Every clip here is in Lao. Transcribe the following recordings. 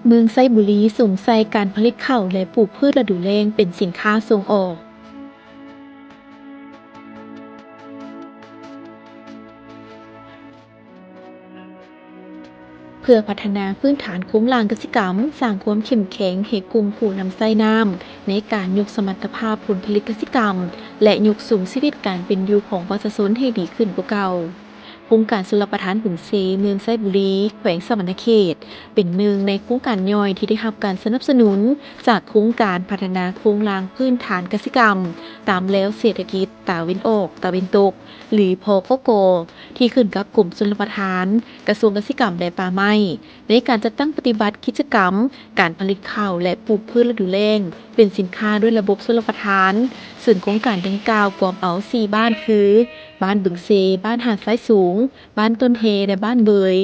ເມືອງໄຊບູລີສຸມໃສ່ການຜະລິດເຂົ້າ ແລະ ປູກພືດລະດູແລ້ງເປັນສິນຄ້າສົ່ງອອກ. ເພື່ອພັດທະນາພື້ນຖານໂຄງລ່າງກະສິກຳ, ສ້າງຄວາມເຂັ້ມແຂງໃຫ້ກຸ່ມຜູ້ນຳໃຊ້ນ້ຳ ໃນການຍົກສະມັດຕະພາບຜົນຜະລິດກະສິກຳ ແລະ ຍົກສູງຊີວິດການເປັນຢູ່ຂອງປະຊາຊົນໃຫ້ດີຂຶ້ນກວ່າເກົ່າ. ໂຄງການຊົນລະປະທານບຶງເຊ ເມືອງໄຊບູລີ ແຂວງສະຫວັນນະເຂດ ເປັນໜຶ່ງໃນໂຄງການຍ່ອຍທີ່ໄດ້ຮັບການສະໜັບສະໜູນຈາກໂຄງການພັດທະນາໂຄງລ່າງພື້ນຖານກະສິກຳ ຕາມແລວເສດຖະກິດຕາເວັນອອກຕາເວັນຕົກ ຫຼື ພກກ ທີ່ຂຶ້ນກັບກົມຊົນລະປະທານ, ກະຊວງກະສິກຳ ແລະ ປ່າໄມ້ ໃນການຈັດຕັ້ງປະຕິບັດກິດຈະກຳການຜະລິດເຂົ້າ ແລະ ປູກພືດລະດູແລ້ງເປັນສິນຄ້າດ້ວຍລະບົບຊົນລະປະທານ, ເຊິ່ງໂຄງການດັ່ງກ່າວກວມເອົາສີ່ບ້ານຄື ບ້ານບຶງເຊ, ບ້ານຫາດຊາຍສູງ, ບ້ານຕົ້ນແຮ ແລະ ບ້ານເວີຍ,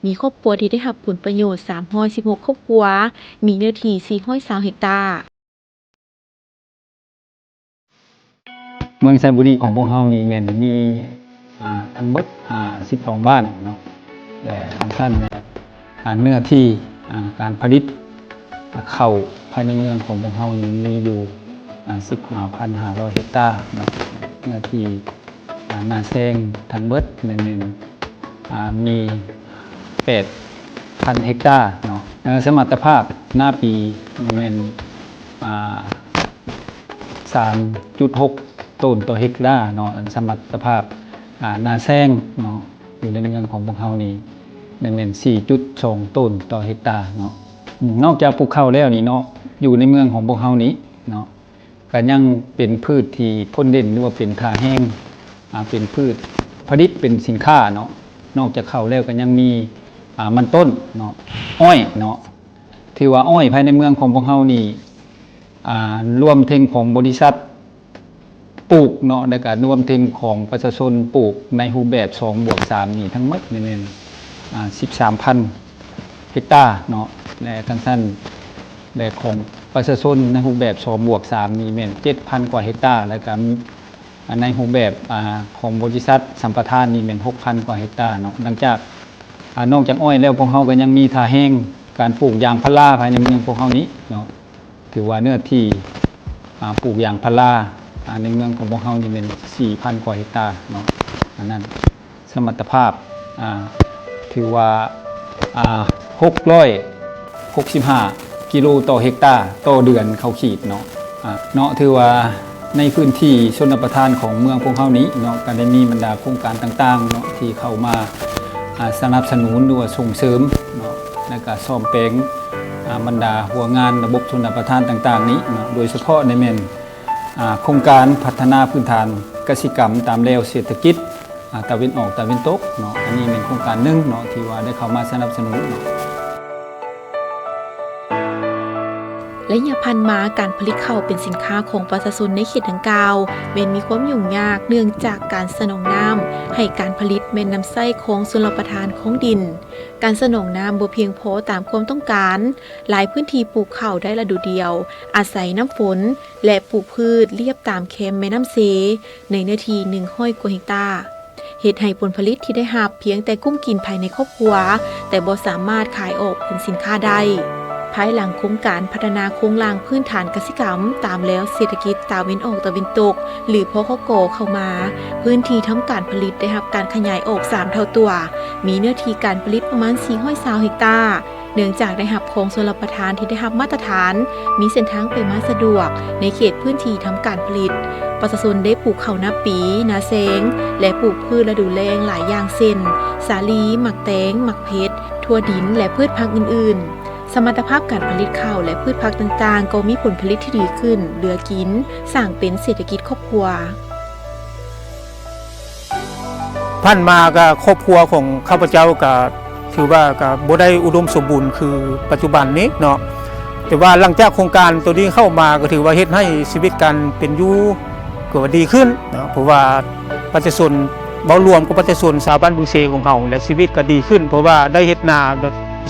ມີຄອບຄົວທີ່ໄດ້ຮັບຜົນປະໂຫຍດສາມຮ້ອຍສິບຫົກຄອບຄົວ, ມີເນື້ອທີ່ສີ່ຮ້ອຍຊາວເຮັກຕາ. ເມືອງໄຊບູລີຂອງພວກເຮົານີ້ແມ່ນມີ ອ່າ ທັງໝົດ ອ່າ ສິບສອງບ້ານເນາະ ແລະ ທາງຊັ້ນ ອ່າ ເນື້ອທີ່ ອ່າ ການຜະລິດເຂົ້າພາຍໃນເມືອງຂອງພວກເຮົານີ້ມີຢູ່ ອ່າ ສິບຫ້າພັນຫ້າຮ້ອຍເຮັກຕາເນາະ ເນື້ອທີ່ ອ່າ ນາແຊງທັງເບິດນັ້ນແມ່ນ ອ່າ ມີແປດພັນເຮັກຕາເນາະ. ເອີ ສະມັດຕະພາບນາປີແມ່ນ ອ່າ ສາມຈຸດຫົກໂຕນຕໍ່ເຮັກຕາເນາະ, ສະມັດຕະພາບ ອ່າ ນາແຊງເນາະ ຢູ່ໃນເມືອງຂອງພວກເຮົານີ້ແມ່ນສີ່ຈຸດສອງໂຕນຕໍ່ເຮັກຕາເນາະ. ອືມ ນອກຈາກປູກເຂົ້າແລ້ວນີ້ເນາະ ຢູ່ໃນເມືອງຂອງພວກເຮົານີ້ເນາະ ກະຍັງເປັນພືດທີ່ພົ້ນເດັ່ນ ຫຼືວ່າເປັນທ່າແຮງ ອ່າ ເປັນພືດຜະລິດເປັນສິນຄ້າເນາະ. ນອກຈາກເຂົ້າແລ້ວກະຍັງມີ ອ່າ ມັນຕົ້ນເນາະ, ອ້ອຍເນາະ, ຖືວ່າອ້ອຍພາຍໃນເມືອງຂອງພວກເຮົານີ້ ອ່າ ລວມເຖິງຂອງບໍລິສັດປູກເນາະ ແລະກະລວມເຖິງຂອງປະຊາຊົນປູກໃນຮູບແບບສອງບວກສາມນີ້ ທັງໝົດນີ້ແມ່ນ ອ່າ ສິບສາມພັນເຮັກຕາເນາະ ແລະ ທັງຊັ້ນ ແລະ ຂອງປະຊາຊົນໃນຮູບແບບສອງບວກສາມນີ້ແມ່ນເຈັດພັນກວ່າເຮັກຕາ ແລະກະ ອ່າ ໃນຮູບແບບ ອ່າ ຂອງບໍລິສັດສຳປະທານນີ້ແມ່ນຫົກພັນກວ່າເຮັກຕາເນາະ. ຫຼັງຈາກ ອ່າ ນອກຈາກອ້ອຍແລ້ວ ພວກເຮົາກໍຍັງມີທ່າແຮງການປູກຢາງພາລາພາຍໃນເມືອງພວກເຮົານີ້ເນາະ, ຖືວ່າເນື້ອທີ່ ອ່າ ປູກຢາງພາລາ ອ່າ ໃນເມືອງຂອງພວກເຮົານີ້ແມ່ນສີ່ພັນກວ່າເຮັກຕາເນາະ. ອັນນັ້ນ ສະມັດຕະພາບ ອ່າ ຖືວ່າ ອ່າ ຫົກຮ້ອຍຫົກສິບຫ້າກິໂລຕໍ່ເຮັກຕາຕໍ່ເດືອນເຂົ້າຂີດເນາະ. ອ່າ ເນາະ ຖືວ່າໃນພື້ນທີ່ຊົນລະປະທານຂອງເມືອງພວກເຮົານີ້ເນາະ ກໍໄດ້ມີບັນດາໂຄງການຕ່າງໆເນາະ ທີ່ເຂົ້າມາ ອ່າ ສະໜັບສະໜູນ ຫຼືວ່າສົ່ງເສີມເນາະ ແລະກະສ້ອມແປງ ອ່າ ບັນດາຫົວງານລະບົບຊົນລະປະທານຕ່າງໆນີ້ເນາະ, ໂດຍສະເພາະໃນແມ່ນ ອ່າ ໂຄງການພັດທະນາພື້ນຖານກະສິກຳຕາມແລວເສດຖະກິດ ອ່າ ຕາເວັນອອກຕາເວັນຕົກເນາະ. ອັນນີ້ແມ່ນໂຄງການໜຶ່ງເນາະ ທີ່ວ່າໄດ້ເຂົ້າມາສະໜັບສະໜູນເນາະ. ໄລຍະຜ່ານມາ ການຜະລິດເຂົ້າເປັນສິນຄ້າຂອງປະຊາຊົນໃນເຂດດັ່ງກ່າວ ແມ່ນມີຄວາມຫຍຸ້ງຍາກ ເນື່ອງຈາກການສະໜອງນ້ຳໃຫ້ການຜະລິດແມ່ນນຳໃຊ້ຂອງຊົນລະປະທານຂອງດິນ. ການສະໜອງນ້ຳບໍ່ພຽງພໍຕາມຄວາມຕ້ອງການ, ຫຼາຍພື້ນທີ່ປູກເຂົ້າໄດ້ລະດູດຽວ, ອາໄສນ້ຳຝົນ ແລະ ປູກພືດລຽບຕາມແຄມແມ່ນ້ຳເຊ ໃນເນື້ອທີ່ໜຶ່ງຮ້ອຍກວ່າເຮັກຕາ, ເຮັດໃຫ້ຜົນຜະລິດທີ່ໄດ້ຮັບພຽງແຕ່ກຸ້ມກິນພາຍໃນຄອບຄົວ, ແຕ່ບໍ່ສາມາດຂາຍອອກເປັນສິນຄ້າໄດ້. ພາຍຫຼັງໂຄງການພັດທະນາໂຄງລ່າງພື້ນຖານກະສິກຳຕາມແລວເສດຖະກິດຕາເວັນອອກຕາເວັນຕົກ ຫຼື ພກກ ເຂົ້າມາ, ພື້ນທີ່ທຳການຜະລິດໄດ້ຮັບການຂະຫຍາຍອອກສາມເທົ່າຕົວ, ມີເນື້ອທີ່ການຜະລິດປະມານສີ່ຮ້ອຍຊາວເຮັກຕາ. ເນື່ອງຈາກໄດ້ຮັບຂອງຊົນລະປະທານທີ່ໄດ້ຮັບມາດຕະຖານ, ມີເສັ້ນທາງໄປມາສະດວກໃນເຂດພື້ນທີ່ທຳການຜະລິດ, ປະຊາຊົນໄດ້ປູກເຂົ້ານາປີ, ນາແຊງ ແລະ ປູກພືດລະດູແລ້ງຫຼາຍຢ່າງເຊັ່ນ ສາລີ, ໝາກແຕງ, ໝາກເຜັດ, ຖົ່ວດິນ ແລະ ພືດຜັກອື່ນໆ. ສະມັດຕະພາບການຜະລິດເຂົ້າ ແລະ ພືດຜັກຕ່າງໆ ກໍມີຜົນຜະລິດທີ່ດີຂຶ້ນ, ເຫຼືອກິນ, ສ້າງເປັນເສດຖະກິດຄອບຄົວ. ຜ່ານມາກະຄອບຄົວຂອງຂ້າພະເຈົ້າກະຖືວ່າກະບໍ່ໄດ້ອຸດົມສົມບູນຄືປັດຈຸບັນນີ້ເນາະ, ແຕ່ວ່າຫຼັງຈາກໂຄງການໂຕນີ້ເຂົ້າມາກະຖືວ່າເຮັດໃຫ້ຊີວິດການເປັນຢູ່ກະວ່າດີຂຶ້ນເນາະ, ເພາະວ່າປະຊາຊົນ ເວົ້າລວມກັບປະຊາຊົນຊາວບ້ານບຶງເຊຂອງເຮົາ ແລະ ຊີວິດກະດີຂຶ້ນ ເພາະວ່າໄດ້ເຮັດນາ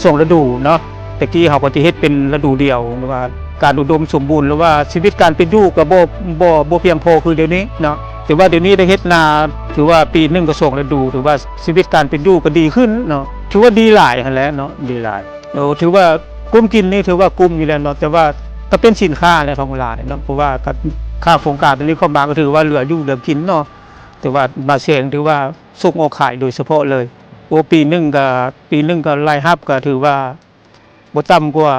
ສອງລະດູເນາະ. ແຕ່ກີ້ເຮົາກໍຈະເຮັດເປັນລະດູດຽວ ຫຼືວ່າການອຸດົມສົມບູນ ຫຼືວ່າຊີວິດການເປັນຢູ່ກໍບໍ່ ບໍ່ ບໍ່ພຽງພໍຄືດຽວນີ້ເນາະ, ແຕ່ວ່າດຽວນີ້ໄດ້ເຮັດນາ ຖືວ່າປີໜຶ່ງກໍສອງລະດູ ຖືວ່າຊີວິດການເປັນຢູ່ກໍດີຂຶ້ນເນາະ, ຖືວ່າດີຫຼາຍຫັ້ນແຫຼະເນາະ ດີຫຼາຍ. ໂດ ຖືວ່າ ກຸ້ມກິນນີ້ຖືວ່າກຸ້ມຢູ່ແລ້ວເນາະ ແຕ່ວ່າກໍເປັນສິນຄ້າແຫຼະຂອງຫຼາຍເນາະ ເພາະວ່າກໍ ຄ່າໂຄງການຕົວນີ້ເຂົ້າມາກໍຖືວ່າເຫຼືອຢູ່ເຫຼືອກິນເນາະ ແຕ່ວ່າມາແຊງຖືວ່າສົ່ງອອກຂາຍໂດຍສະເພາະເລີຍ. ໂອ ປີໜຶ່ງກໍ ປີໜຶ່ງກໍລາຍຮັບກໍຖືວ່າບໍ່ຕ່ຳກວ່າ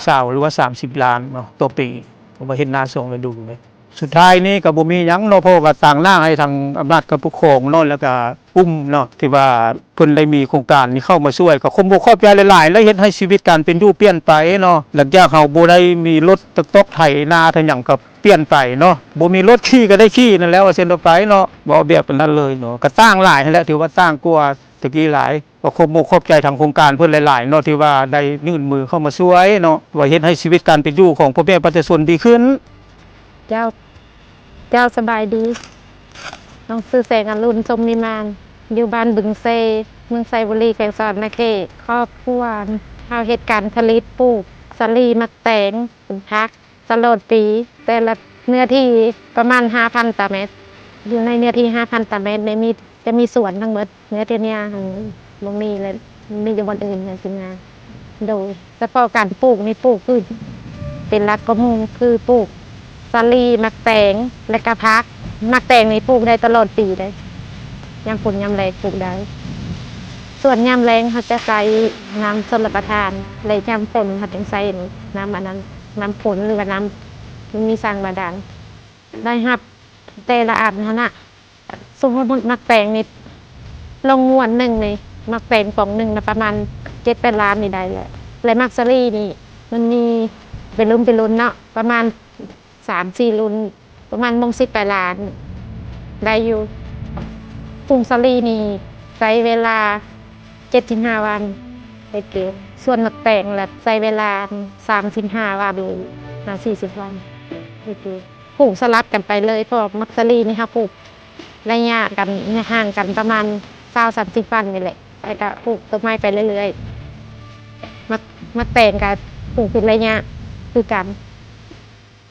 ຊາວ ຫຼືວ່າສາມສິບລ້ານເນາະຕໍ່ປີ ເພາະວ່າເຮັດນາສອງລະດູເລີຍ. ສຸດທ້າຍນີ້ກໍບໍ່ມີຫຍັງເນາະ ເພາະວ່າຕາງໜ້າໃຫ້ທາງອຳນາດການປົກຄອງເນາະ ແລ້ວກໍກຸ່ມເນາະ ທີ່ວ່າເພິ່ນໄດ້ມີໂຄງການນີ້ເຂົ້າມາຊ່ວຍ ກໍຂໍບອກຂອບໃຈຫຼາຍໆ ແລະເຮັດໃຫ້ຊີວິດການເປັນຢູ່ປ່ຽນໄປເນາະ. ຫຼັງຈາກເຮົາບໍ່ໄດ້ມີລົດຕັກຕອກໄຖນາໄຖຫຍັງກໍປ່ຽນໄປເນາະ ບໍ່ມີລົດຂີ່ກໍໄດ້ຂີ່ນັ້ນແຫຼະ ວ່າຊັ້ນເຖາະໄປເນາະ ເວົ້າແບບນັ້ນເລີຍເນາະ ກໍຕ່າງຫຼາຍຫັ້ນແຫຼະ ຖືວ່າຕ່າງກວ່າແຕ່ກີ້ຫຼາຍ. ກໍຂໍບອກຂອບໃຈທາງໂຄງການເພິ່ນຫຼາຍໆເນາະ ທີ່ວ່າໄດ້ຍື່ນມືເຂົ້າມາຊ່ວຍເນາະ ວ່າເຮັດໃຫ້ຊີວິດການເປັນຢູ່ຂອງພໍ່ແມ່ປະຊາຊົນດີຂຶ້ນ. ເຈົ້າ ເຈົ້າສະບາຍດີ. ນ້ອງຊື່ແສງອະລຸນ ຊົມນິມານ ຢູ່ບ້ານບຶງເຊ ເມືອງໄຊບູລີ ແຂວງສະຫວັນນະເຂດ. ຄອບຄົວເຮົາເຮັດການຜະລິດ ປູກສາລີ ໝາກແຕງ ເປັນຜັກ ຕະຫຼອດປີ ແຕ່ລະເນື້ອທີ່ປະມານຫ້າພັນຕາແມັດ. ຢູ່ໃນເນື້ອທີ່ຫ້າພັນຕາແມັດນີ້ມີ ຈະມີສວນທັງໝົດ ເນື້ອທີ່ນີ້ຫັ້ນບໍ່ມີ ແລະ ມີຢູ່ບ່ອນອື່ນແມ່ນຊິງາມ. ໂດຍສະເພາະການປູກນີ້ ປູກຄືເປັນຫຼັກກວ່າໝູ່ ຄືປູກສາລີ ໝາກແຕງ ແລະກະຜັກ. ໝາກແຕງນີ້ປູກໄດ້ຕະຫຼອດປີເດ້ ຍາມຝົນຍາມແລ້ງປູກໄດ້. ສ່ວນຍາມແລ້ງເຮົາຈະໃຊ້ນ້ຳຊົນລະປະທານ ແລະຍາມຝົນເຮົາຈຶ່ງໃຊ້ນ້ຳອັນນັ້ນ ນ້ຳຝົນ ຫຼືວ່ານ້ຳມີສ້າງບາດານ. ລາຍຮັບແຕ່ລະອັນຫັ້ນນະ ສົມມຸດໝາກແຕງນີ້ ລົງງວດໜຶ່ງນີ້ ໝາກແຕງກອງໜຶ່ງນະ ປະມານເຈັດແປດລ້ານນີ້ໄດ້ແຫຼະ. ແລະໝາກສາລີນີ້ ມັນມີເປັນລຸ້ນເປັນລຸ້ນເນາະ ປະມານສາມສີ່ລຸ້ນ ປະມານມົງສິບປາຍລ້ານ ໄດ້ຢູ່. ປູກສາລີນີ້ໃຊ້ເວລາເຈັດສິບຫ້າວັນເຮັດເກັບ. ສ່ວນໝາກແຕງລະໃຊ້ເວລາສາມສິບຫ້າວັນ ຫາສີ່ສິບວັນເຮັດເກັບ. ປູກສະຫຼັບກັນໄປເລີຍ ເພາະໝາກສາລີນີ້ເຮົາປູກໄລຍະກັນ ຫ່າງກັນປະມານຊາວສາມສິບວັນນີ້ແຫຼະ ແລ້ວກະປູກຕົ້ນໄມ້ໄປເລື້ອຍໆ. ໝາກ ໝາກແຕງກະປູກເປັນໄລຍະຄືກັນ.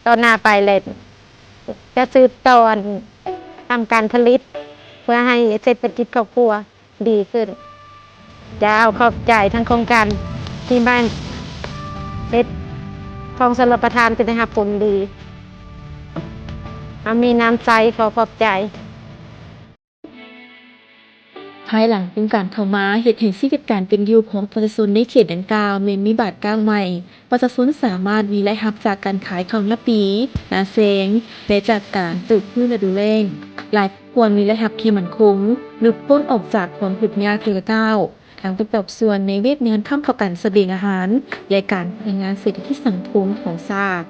ຕໍ່ໜ້າໄປແລ້ວ ຈະສືບຕໍ່ທຳການຜະລິດ ເພື່ອໃຫ້ເສດຖະກິດຄອບຄົວດີຂຶ້ນ. ເຈົ້າ ຂອບໃຈທາງໂຄງການທີ່ມາເຮັດຂອງຊົນລະປະທານ ເປັນໄດ້ຮັບຜົນດີ. ເຮົາມີນ້ຳໃຈ ຂໍຂອບໃຈ. ພາຍຫຼັງໂຄງການເຂົ້າມາ ເຮັດໃຫ້ຊີວິດການເປັນຢູ່ຂອງປະຊາຊົນໃນເຂດດັ່ງກ່າວແມ່ນມີບາດກ້າວໃໝ່. ປະຊາຊົນສາມາດມີລາຍຮັບຈາກການຂາຍເຂົ້ານາປີ, ນາແຊງ ແລະ ຈາກການປູກພືດລະດູແລ້ງ. ຫຼາຍຄອບຄົວມີລາຍຮັບທີ່ໝັ້ນຄົງ, ຫຼຸດພົ້ນອອກຈາກຄວາມທຸກຍາກຫຼາຍກ້າວ, ທັງປະກອບສ່ວນໃນວຽກງານຄ້ຳປະກັນສະບຽງອາຫານ ແລະ ການພັດທະນາເສດຖະກິດສັງຄົມຂອງຊາດ.